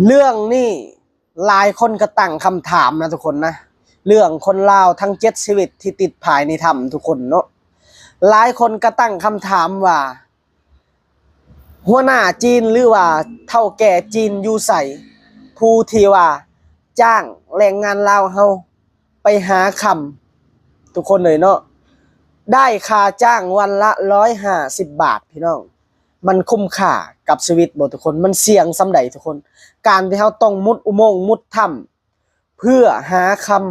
ເລື່ອງນີ້ຫຼາຍຄົນກໍຕັ້ງຄຳຖາມນະທຸກຄົນນະ, ເລື່ອງຄົນລາວທັງເຈັດຊີວິດທີ່ຕິດພາຍໃນຖ້ຳທຸກຄົນເນາະ, ຫຼາຍຄົນກໍຕັ້ງຄຳຖາມວ່າ ຫົວໜ້າຈີນ ຫຼືວ່າເຖົ້າແກ່ຈີນຢູ່ໃສ ຜູ້ທີ່ວ່າຈ້າງແຮງງານລາວເຮົາໄປຫາຄ່ຳ ທຸກຄົນເອີຍເນາະ, ໄດ້ຄ່າຈ້າງວັນລະຮ້ອຍຫ້າສິບບາດ ພີ່ນ້ອງ. ມັນຄຸ້ມຄ່າກັບຊີວິດບໍ່ທຸກຄົນ? ມັນສ່ຽງສ່ຳໃດທຸກຄົນ? ການທີ່ເຮົາຕ້ອງມຸດອຸໂມງມຸດຖ້ຳ ເພື່ອຫາຄ່ຳ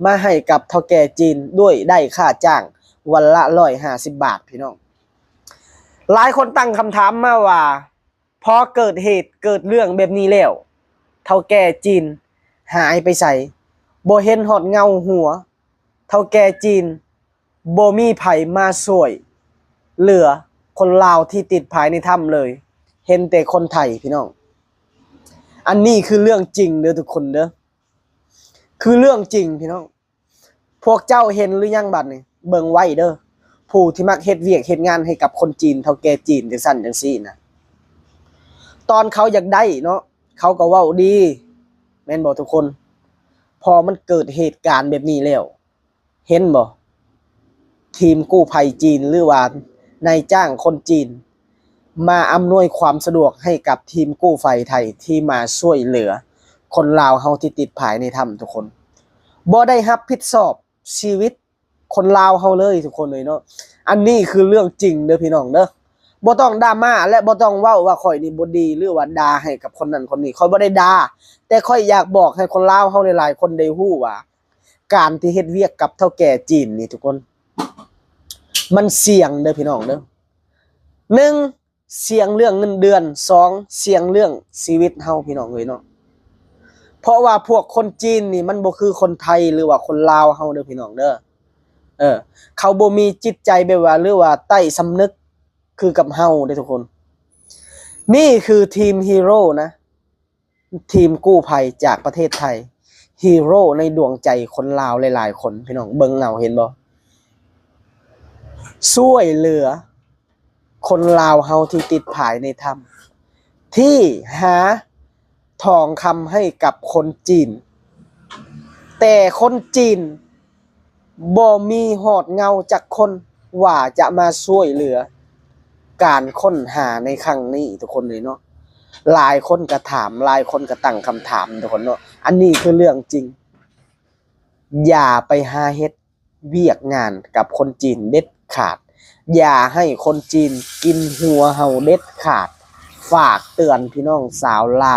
ມາໃຫ້ກັບເຖົ້າແກ່ຈີນ ດ້ວຍໄດ້ຄ່າຈ້າງວັນລະຮ້ອຍຫ້າສິບບາດ ພີ່ນ້ອງ. ຫຼາຍຄົນຕັ້ງຄຳຖາມມາວ່າ ພໍເກີດເຫດເກີດເລື່ອງແບບນີ້ແລ້ວ ເຖົ້າແກ່ຈີນຫາຍໄປໃສ? ບໍ່ເຫັນຮອດເງົາຫົວ. ເຖົ້າແກ່ຈີນບໍ່ມີໃຜມາຊ່ວຍເຫຼືອຄົນລາວທີ່ຕິດພາຍໃນຖ້ຳເລີຍ, ເຫັນແຕ່ຄົນໄທ ພີ່ນ້ອງ. ອັນນີ້ຄືເລື່ອງຈິງເດີທຸກຄົນເດີ, ຄືເລື່ອງຈິງ ພີ່ນ້ອງ. ພວກເຈົ້າເຫັນຫຼືຍັງບັດນີ້? ເບິ່ງໄວ້ເດີ ຜູ້ທີ່ມັກເຮັດວຽກເຮັດງານໃຫ້ກັບຄົນຈີນ ເຖົ້າແກ່ຈີນ ຈັ່ງຊັ້ນຈັ່ງຊີ້ນະ, ຕອນເຂົາຢາກໄດ້ເນາະ ເຂົາກໍເວົ້າດີ ແມ່ນບໍ່ທຸກຄົນ? ພໍມັນເກີດເຫດການແບບນີ້ແລ້ວ ເຫັນບໍ່? ທີມກູ້ໄພຈີນ ຫຼືວ່ານາຍຈ້າງຄົນຈີນ ມາອຳນວຍຄວາມສະດວກໃຫ້ກັບທີມກູ້ໄພໄທທີ່ມາຊ່ວຍເຫຼືອຄົນລາວເຮົາທີ່ຕິດພາຍໃນຖ້ຳທຸກຄົນ, ບໍ່ໄດ້ຮັບຜິດຊອບຊີວິດຄົນລາວເຮົາເລີຍທຸກຄົນເອີຍເນາະ. ອັນນີ້ຄືເລື່ອງຈິງເດີພີ່ນ້ອງເດີ, ບໍ່ຕ້ອງດຣາມາ ແລະ ບໍ່ຕ້ອງເວົ້າວ່າຂ້ອຍນີ້ບໍ່ດີ ຫຼືວ່າດ່າໃຫ້ກັບຄົນນັ້ນຄົນນີ້. ຂ້ອຍບໍ່ໄດ້ດ່າ, ແຕ່ຂ້ອຍຢາກບອກໃຫ້ຄົນລາວເຮົາຫຼາຍໆຄົນໄດ້ຮູ້ວ່າ ການທີ່ເຮັດວຽກກັບເຖົ້າແກ່ຈີນນີ້ທຸກຄົນ ມັນສ່ຽງເດີພີ່ນ້ອງເດີ. ໜຶ່ງ ສ່ຽງເລື່ອງເງິນເດືອນ, ສອງ ສ່ຽງເລື່ອງຊີວິດເຮົາ ພີ່ນ້ອງເອີຍເນາະ. ເພາະວ່າພວກຄົນຈີນນີ້ມັນບໍ່ຄືຄົນໄທ ຫຼືວ່າຄົນລາວເຮົາເດີພີ່ນ້ອງເດີ. ເອີ ເຂົາບໍ່ມີຈິດໃຈແບບວ່າ ຫຼືວ່າໃຕ້ສຳນຶກຄືກັບເຮົາເດ້ທຸກຄົນ. ນີ້ຄືທີມຮີໂຣນະ ທີມກູ້ໄພຈາກປະເທດໄທ, ຮີໂຣໃນດວງໃຈຄົນລາວຫຼາຍໆຄົນ ພີ່ນ້ອງເບິ່ງເອົາ ເຫັນບໍ່? ຊ່ວຍເຫຼືອຄົນລາວເຮົາທີ່ຕິດພາຍໃນຖ້ຳ ທີ່ຫາທອງຄຳໃຫ້ກັບຄົນຈີນ, ແຕ່ຄົນຈີນ ບໍ່ມີຮອດເງົາຈັກຄົນວ່າຈະມາຊ່ວຍເຫຼືອການຄົ້ນຫາໃນຄັ້ງນີ້ ທຸກຄົນເອີຍເນາະ. ຫຼາຍຄົນກໍຖາມ, ຫຼາຍຄົນກໍຕັ້ງຄຳຖາມ ທຸກຄົນເນາະ. ອັນນີ້ຄືເລື່ອງຈິງ. ຢ່າໄປຫາເຮັດວຽກງານກັບຄົນຈີນເດັດຂາດ. ຢ່າໃຫ້ຄົນຈີນກິນຫົວເຮົາເດັດຂາດ. ຝາກເຕືອນພີ່ນ້ອງຊາວລາວ